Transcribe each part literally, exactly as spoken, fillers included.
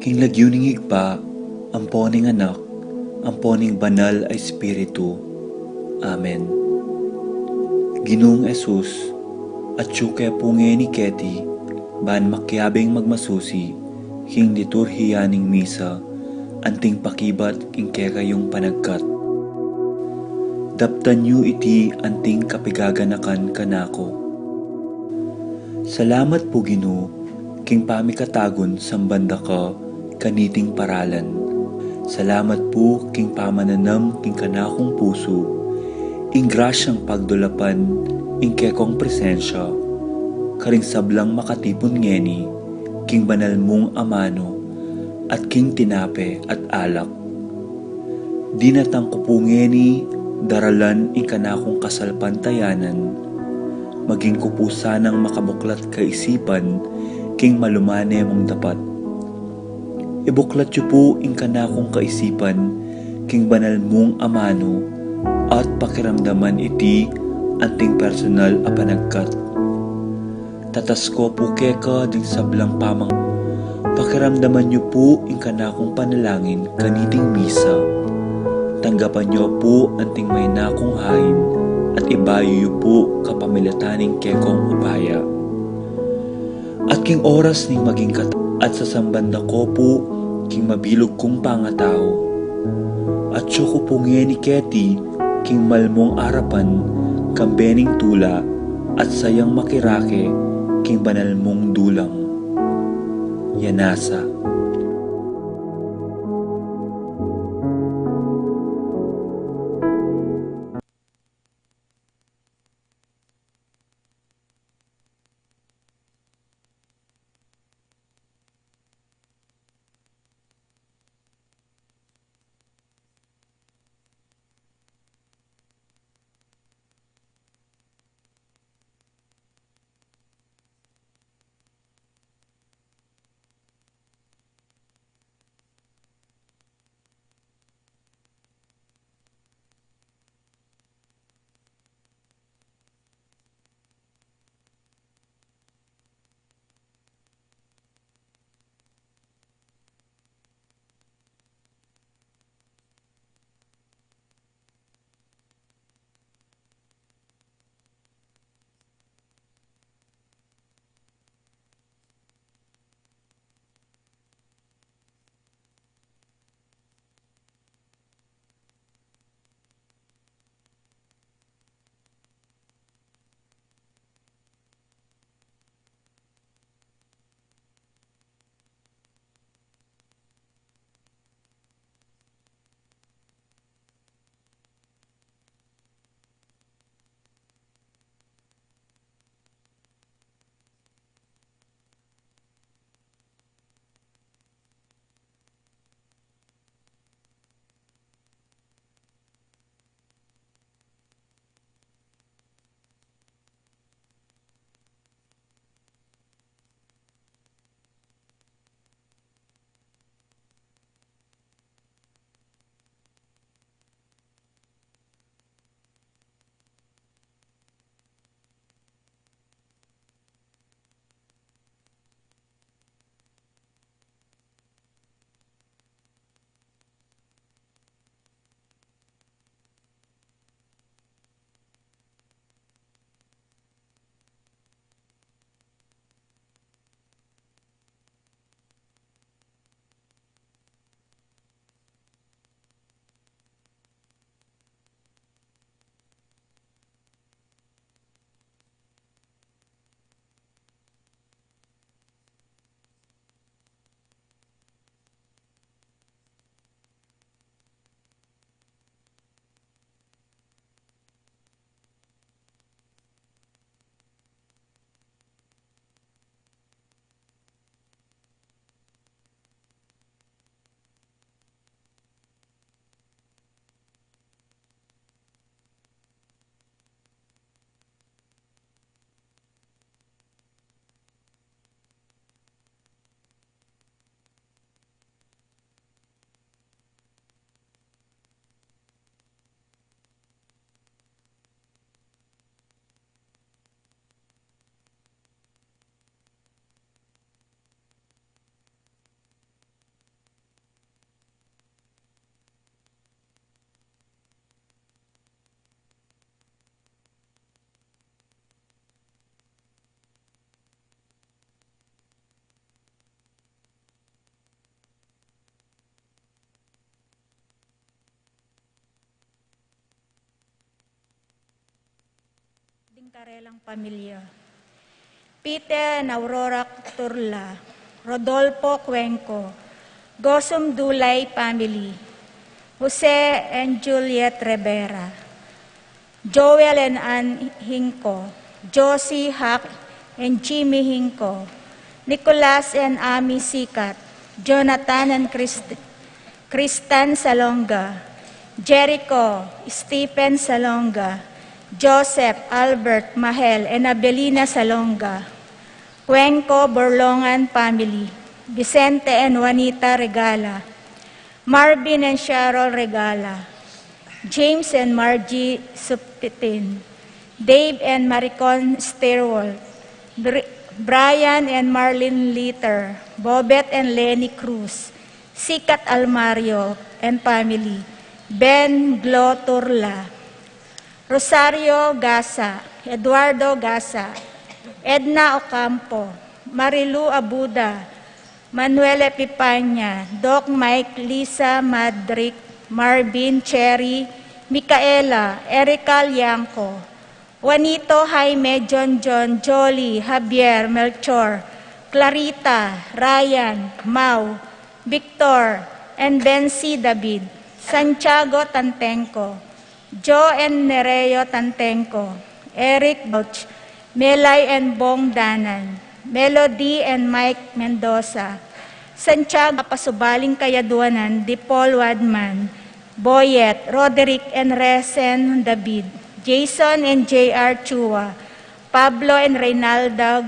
King lagyu ning Ibpa, ampo ning Anak, ampo ning Banal a Espiritu. Amen. Ginung Jesus, atyu ke pu ngeni keti, ban makiabing magmasusi king liturhiya ning misa, anting pakibat king kekayung panagkat. Daptan yu iti anting kapigaganakan kanaku. Salamat pu, Ginu, king pamikatagun samban da ka kaniting paralan. Salamat pu king pamananam king kanakung pusu ing grasyang pagdulapan ing kekong presensya karing sablang makatipun ngeni king banal mung amanu at king tinape at alak. Dinatang ku pu ngeni daralan ing kanakung kasalpantayanan, maging ku pu sanang makabuklat kaisipan king malumane mung dapat. Ibuklat yu pu ing kanakung kaisipan king banal mung amanu at pakiramdaman iti anting personal a panagkat. Tatas ku pu keka ding sablang pamang-, pakiramdaman yu pu ing kanakung panalangin kaniting misa. Tanggapan yu pu anting mayna kung hain at ibayu yu pu kapamilatan ning kekong upaya. At king oras ning maging kat-, at sasamban da ku pu king mabilug kung pangatau. Atyu ku pu ngeni keti king malmung arapan kambe ning tula at sayang makirake king banal mung dulang. Yanasa. Karelang pamilya. Peter and Aurora Turla, Rodolfo Cuenco, Gosum Dulay family, Jose and Juliet Rivera, Joel and Ann Hinco, Josie, Hak and Jimmy Hinco, Nicolas and Ami Sikat, Jonathan and Christ-, Kristan Salonga, Jericho, Stephen Salonga, Joseph, Albert, Mahel, and Abelina Salonga, Cuenco Borlongan family, Vicente and Juanita Regala, Marvin and Cheryl Regala, James and Margie Supitin, Dave and Maricon Stewart, Bri-, Brian and Marlene Litter, Bobet and Lenny Cruz, Sikat Almario and family, Ben Glo Turla, Rosario Gasa, Eduardo Gasa, Edna Ocampo, Marilu Abuda, Manuel Epipanya, Doc Mike, Lisa Madric, Marvin, Cherry, Micaela, Erica Liangco, Juanito, Jaime, John John, Jolly, Javier, Melchor, Clarita, Ryan, Mau, Victor, and Bensi David, Santiago Tantenco, Joe and Nereo Tantenco, Eric Bauch, Melay and Bong Danan, Melody and Mike Mendoza, Santiago, pasubaling kayaduanan di Paul Wadman, Boyet, Roderick and Resen David, Jason and J R Chua, Pablo and Reynalda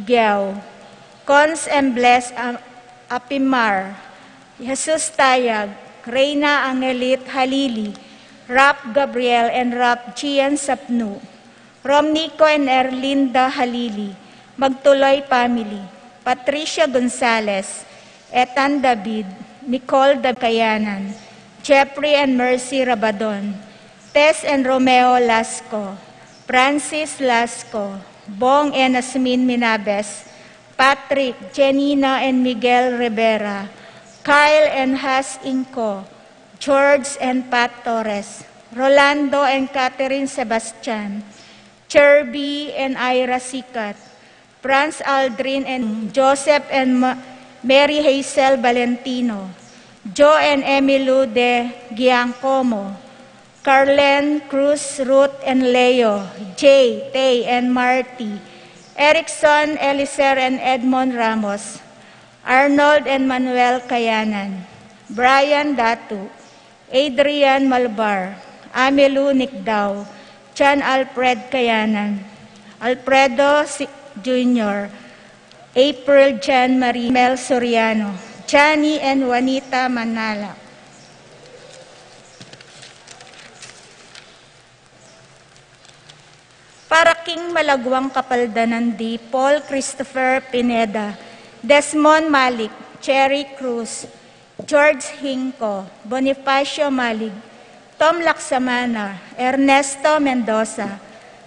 Guiao, Cons and Bless Am-, Apimar, Jesus Tayag, Reyna Angelit Halili, Rap Gabriel and Rap Gian Sapnu, Romnico and Erlinda Halili, Magtuloy family, Patricia Gonzalez, Ethan David, Nicole Dab-, Kayanan, Jeffrey and Mercy Rabadon, Tess and Romeo Lasco, Francis Lasco, Bong and Asmin Minabes, Patrick, Jenina and Miguel Rivera, Kyle and Has Inco, George and Pat Torres, Rolando and Catherine Sebastian, Cherby and Ira Sikat, Franz Aldrin and Joseph and Ma-, Mary Hazel Valentino, Joe and Emilou de Giancomo, Carlen Cruz, Ruth and Leo, Jay, Tay and Marty, Erickson, Eliser and Edmond Ramos, Arnold and Manuel Kayanan, Brian Datu, Adrian Malbar, Amelu Nicdao, John Alfred Kayanan, Alfredo Si-, Junior, April Jan Marie, Mel Soriano, Johnny and Juanita Manala. Para king malaguang kapaldanan di Paul Christopher Pineda, Desmond Malik, Cherry Cruz, George Hinco, Bonifacio Malig, Tom Laksamana, Ernesto Mendoza,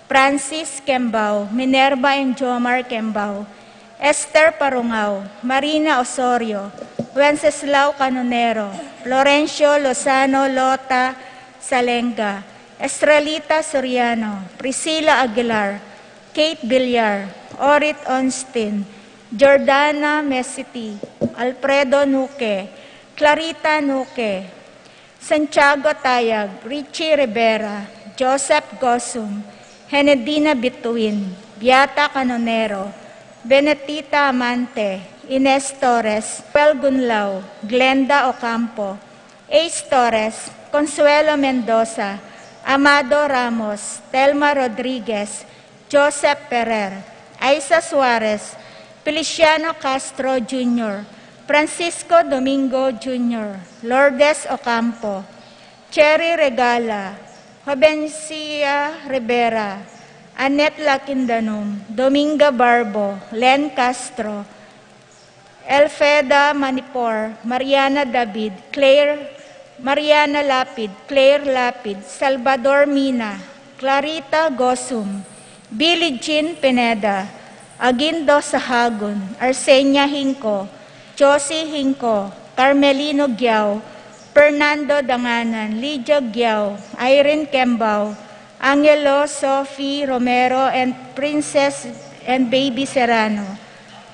Francis Kembao, Minerva and Jomar Kembao, Esther Parungao, Marina Osorio, Wenceslao Canonero, Florencio Lozano Lota Salenga, Estrelita Soriano, Priscilla Aguilar, Kate Villar, Orit Onstin, Jordana Mesiti, Alfredo Nuque, Clarita Nuque, Santiago Tayag, Richie Rivera, Joseph Gosum, Henedina Bituin, Beata Canonero, Benedita Amante, Ines Torres, Joel Gunlao, Glenda Ocampo, Ace Torres, Consuelo Mendoza, Amado Ramos, Telma Rodriguez, Joseph Ferrer, Aiza Suarez, Feliciano Castro Junior, Francisco Domingo Junior, Lourdes Ocampo, Cherry Regala, Jovencia Rivera, Annette Lakindanum, Dominga Barbo, Len Castro, Elfeda Manipor, Mariana David, Claire, Mariana Lapid, Claire Lapid, Salvador Mina, Clarita Gosum, Billie Jean Pineda, Aguindo Sahagun, Arsenia Hinco, Josie Hinco, Carmelino Giao, Fernando Danganan, Lydia Giao, Irene Kembao, Angelo Sophie Romero and Princess and Baby Serrano,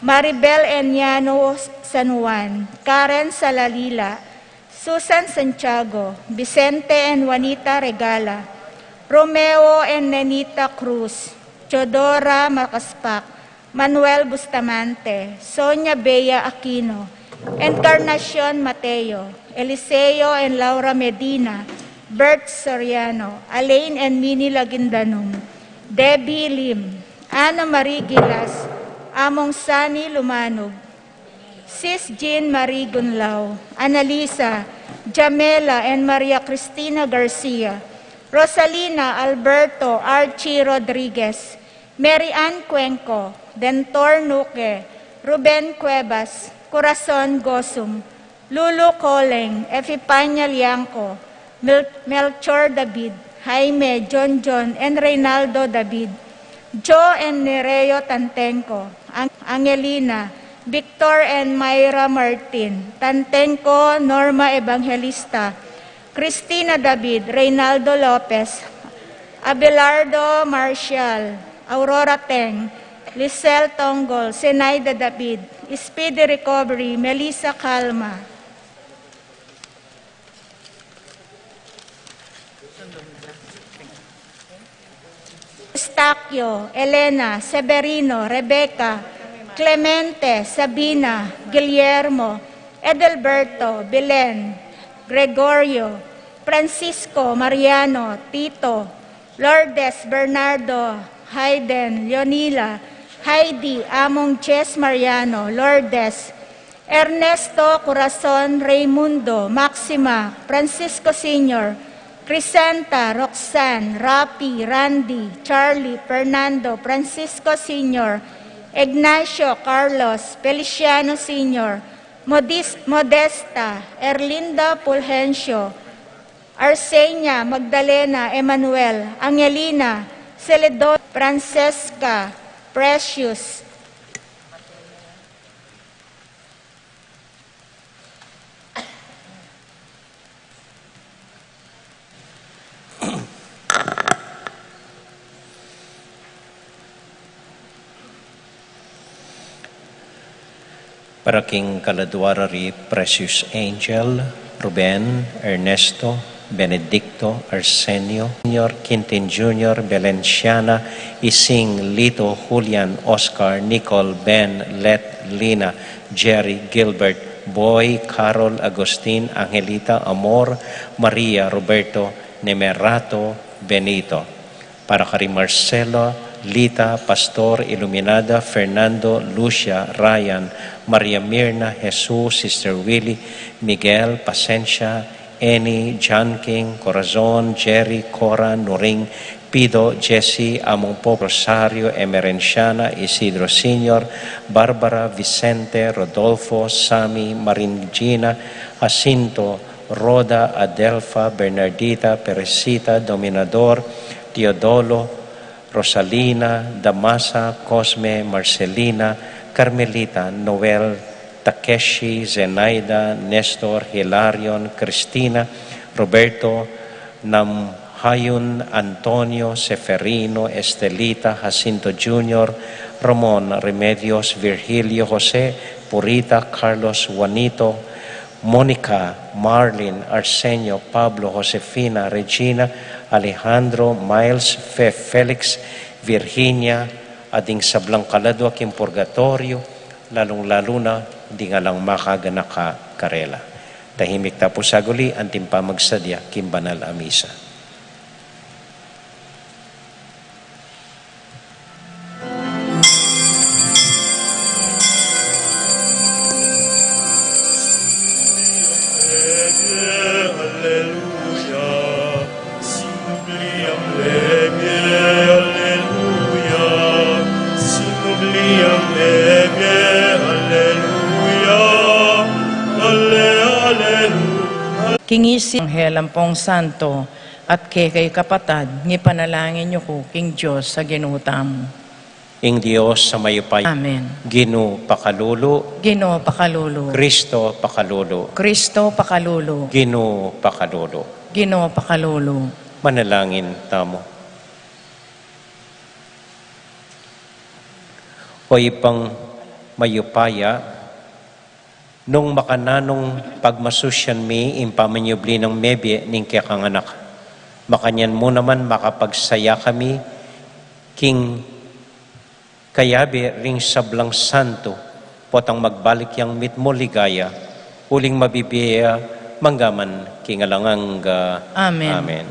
Maribel and Yano San Juan, Karen Salalila, Susan Santiago, Vicente and Juanita Regala, Romeo and Nenita Cruz, Teodora Macaspac, Manuel Bustamante, Sonia Bea Aquino, Encarnacion Mateo, Eliseo and Laura Medina, Bert Soriano, Alain and Mini Laguindanum, Debbie Lim, Ana Marie Gilas, Among Sani Lumanug, Sis Jean Marie Gunlao, Annalisa, Jamela and Maria Cristina Garcia, Rosalina, Alberto, Archie Rodriguez, Mary Ann Cuenco, Dentor Nuque, Ruben Cuevas, Corazon Gosum, Lulu Coleng, Efipania Liangco, Mel-, Melchor David, Jaime, John John, and Reynaldo David, Joe and Nereo Tantenco, Ang-, Angelina, Victor and Myra Martin, Tantenco, Norma Evangelista, Cristina David, Reynaldo Lopez, Abelardo Marcial, Aurora Teng, Lisel Tonggol, Zenaida David, speedy recovery, Melissa Calma, Eustaquio, Elena, Severino, Rebecca, Clemente, Sabina, Guillermo, Edelberto, Belen, Gregorio, Francisco, Mariano, Tito, Lourdes, Bernardo, Hayden, Leonila, Heidi, Among Jess Mariano, Lourdes, Ernesto, Corazon, Raymundo, Maxima, Francisco Senior, Crisanta, Roxanne, Rapi, Randy, Charlie, Fernando, Francisco Senior, Ignacio, Carlos, Feliciano Senior, Modis-, Modesta, Erlinda, Fulgencio, Arsenia, Magdalena, Emmanuel, Angelina, Celedon, Francesca, Precious. Para king kaladua ra ri Precious Angel, Ruben, Ernesto, Benedicto, Arsenio, Junior, Quintin Junior, Belenciana, Ising, Lito, Julian, Oscar, Nicole, Ben, Let, Lina, Jerry, Gilbert, Boy, Carol, Agustin, Angelita, Amor, Maria, Roberto, Nemerato, Benito. Para kari Marcelo, Lita, Pastor, Iluminada, Fernando, Lucia, Ryan, Maria Mirna, Jesus, Sister Willy, Miguel, Pasensia, Annie, John King, Corazon, Jerry, Cora, Nuring, Pido, Jesse, Among Pop, Rosario, Emerenciana, Isidro Senior, Barbara, Vicente, Rodolfo, Sammy, Marin Gina, Jacinto, Rhoda, Adelfa, Bernardita, Perecita, Dominador, Teodolo, Rosalina, Damasa, Cosme, Marcelina, Carmelita, Noel, Takeshi, Zenaida, Nestor, Hilarion, Cristina, Roberto, Namhayun, Antonio, Seferino, Estelita, Jacinto Junior, Ramon, Remedios, Virgilio, Jose, Purita, Carlos, Juanito, Monica, Marlin, Arsenio, Pablo, Josefina, Regina, Alejandro, Miles, Fe-, Felix, Virginia, at ding sablang kaladua king purgatorio, lalung-lalu na ding alang makaganaka karela. Tahimik ta pu saguli anting pamagsadya king banal a misa. King isip nang Anghel ampong santo, at kekayu kapatad, ngipanalangin yu ku king Dios a Ginu tamu. Ing Dios a mayupaya. Amen. Ginu pakalulu. Ginu pakalulu. Kristo pakalulu. Kristo pakalulu. Ginu pakalulu. Ginu pakalulu. Manalangin tamu. O Ibpang mayupaya, nung makananung pagmasusyan mi ing pamanyubli nang mebie ning kekang anak, makanyan mu naman makapagsaya kami king kayabe ring sablang santo, potang magbalik yang mitmu ligaya, uling mabibie ya manggaman king alang angga. Amen. Amen.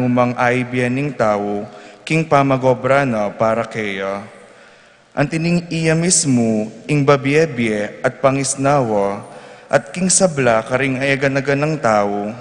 Numang aibie ning tau, king pamagobra na para keya. Anti ning iya mismu, ing babie-bie at pangisnawa, at king sabla karing ayaganaganang tau.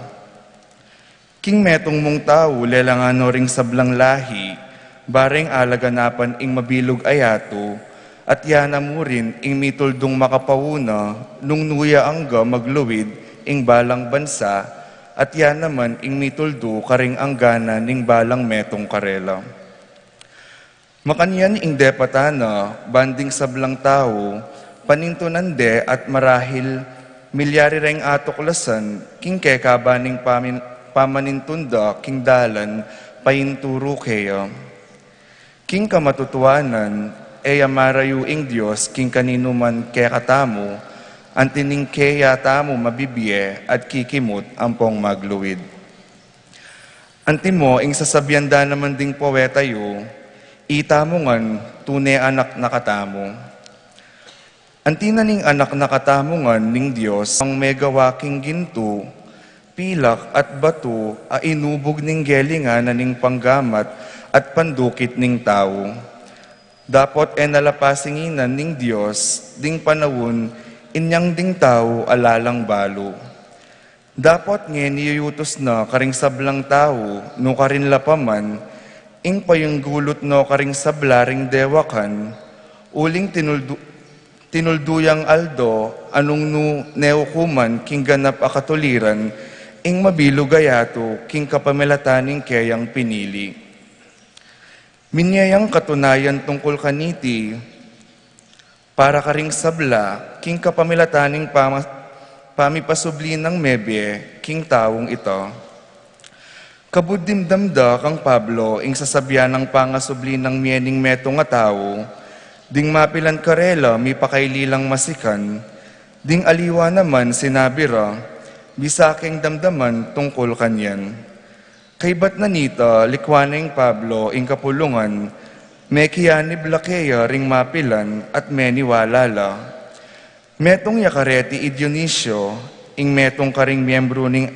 King metung mung tau, lelangan no ring sablang lahi, bareng alaganapan ing mabilug a yatu, at ya na mu rin ing mituldung makapauna, nung nu ya angga magluid ing balang bansa, at ya naman ing mituldu karing anggana ning balang metung karela. Makanyan ing depatan na, ban ding sablang tau, panintunan de at marahil milyari reng atuklasan, king kekabaning pamin-, pamanintun da, king dalan, painturu keya. King kamatutuanan, e ya marayu ing Dios king kaninuman kekatamu, anti ning keya tamu mabibie at kikimut ampong magluid. Antimo, ing sasabian da naman ding poeta yu, itamu ngan, tune anak na katamu. Anti na ning anak na katamu ngan ning Dios, ang megawa king gintu, pilak at batu, a inubug ning gelingan na ning panggamat at pandukit ning tau. Dapot e na la pasinginan ning Dios, ding panaun, inyang ding tau, ala lang balu. Dapot ngeni yutus na karing sablang tau, nu karin la pa man, ing payunggulut no karing sabla ring dewakan, uling tinuldu-, tinuldu yang aldo, a nung nu ne ukuman, king ganap a katuliran, ing mabilug a yatu, king kapamilatan ning keyang pinili. Minye yang katunayan tungkul kaniti, para karing sabla, king kapamilatan ning pama-, pamipasubli nang mebie, king taung ita. Kabud dimdam da kang Pablo, ing sasabian nang pangasubli nang mie ning metung a tau, ding mapilan karela, mipakaili lang masikan, ding aliwa naman sinabi ra, bisa keng damdaman tungkul kanyan. Kaybat na nita, likwan neng Pablo ing kapulungan, mekianib la keya ring mapilan at meniwala la. Metung ya kareti i Dionisio, ing metung karing miembru ning